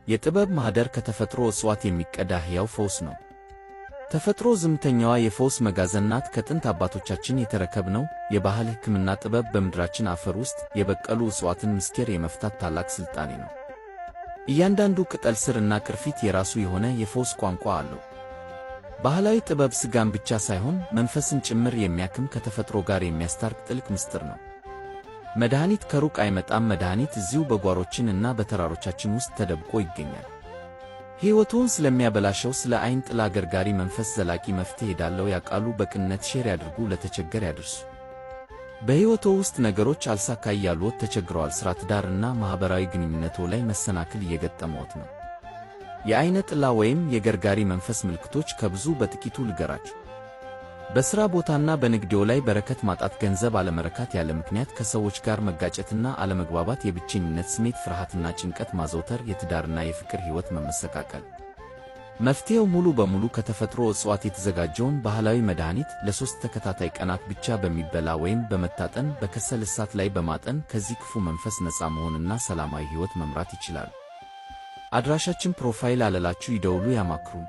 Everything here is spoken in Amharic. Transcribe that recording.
የጥበብ ማኅደር ከተፈጥሮ እጽዋት የሚቀዳ ሕያው ፈውስ ነው። ተፈጥሮ ዝምተኛዋ የፈውስ መጋዘን ናት። ከጥንት አባቶቻችን የተረከብነው የባህል ሕክምና ጥበብ በምድራችን አፈር ውስጥ የበቀሉ እጽዋትን ምስጢር የመፍታት ታላቅ ሥልጣኔ ነው። እያንዳንዱ ቅጠል፣ ስር እና ቅርፊት የራሱ የሆነ የፈውስ ቋንቋ አለው። ባህላዊ ጥበብ ሥጋን ብቻ ሳይሆን መንፈስን ጭምር የሚያክም፣ ከተፈጥሮ ጋር የሚያስታርቅ ጥልቅ ምስጢር ነው። መድኃኒት ከሩቅ አይመጣም። መድኃኒት እዚሁ በጓሮችን እና በተራሮቻችን ውስጥ ተደብቆ ይገኛል። ሕይወትዎን ስለሚያበላሸው ስለ አይን ጥላ ገርጋሪ መንፈስ ዘላቂ መፍትሔ እንዳለው ያውቃሉ? በቅንነት share ያድርጉ፣ ለተቸገረ ያድርሱ። በሕይወትዎ ውስጥ ነገሮች አልሳካ እያሉዎት ተቸግረዋል። ሥራ፣ ትዳር እና ማኅበራዊ ግንኙነትዎ ላይ መሰናክል እየገጠመዎት ነው። የዐይነ ጥላ ወይም የገርጋሪ መንፈስ ምልክቶች ከብዙ በጥቂቱ ልገራችሁ። በሥራ ቦታና በንግድዎ ላይ በረከት ማጣት፣ ገንዘብ አለመረካት፣ ያለ ምክንያት ከሰዎች ጋር መጋጨትና አለመግባባት፣ የብቸኝነት ስሜት፣ ፍርሃትና ጭንቀት ማዘውተር፣ የትዳርና የፍቅር ሕይወት መመሰቃቀል። መፍትሔው ሙሉ በሙሉ ከተፈጥሮ እጽዋት የተዘጋጀውን ባህላዊ መድኃኒት ለ3 ተከታታይ ቀናት ብቻ በሚበላ ወይም በመታጠን በከሰል እሳት ላይ በማጠን ከዚህ ክፉ መንፈስ ነፃ መሆንና ሰላማዊ ሕይወት መምራት ይችላሉ። አድራሻችን profile አለላችሁ፣ ይደውሉ፣ ያማክሩን።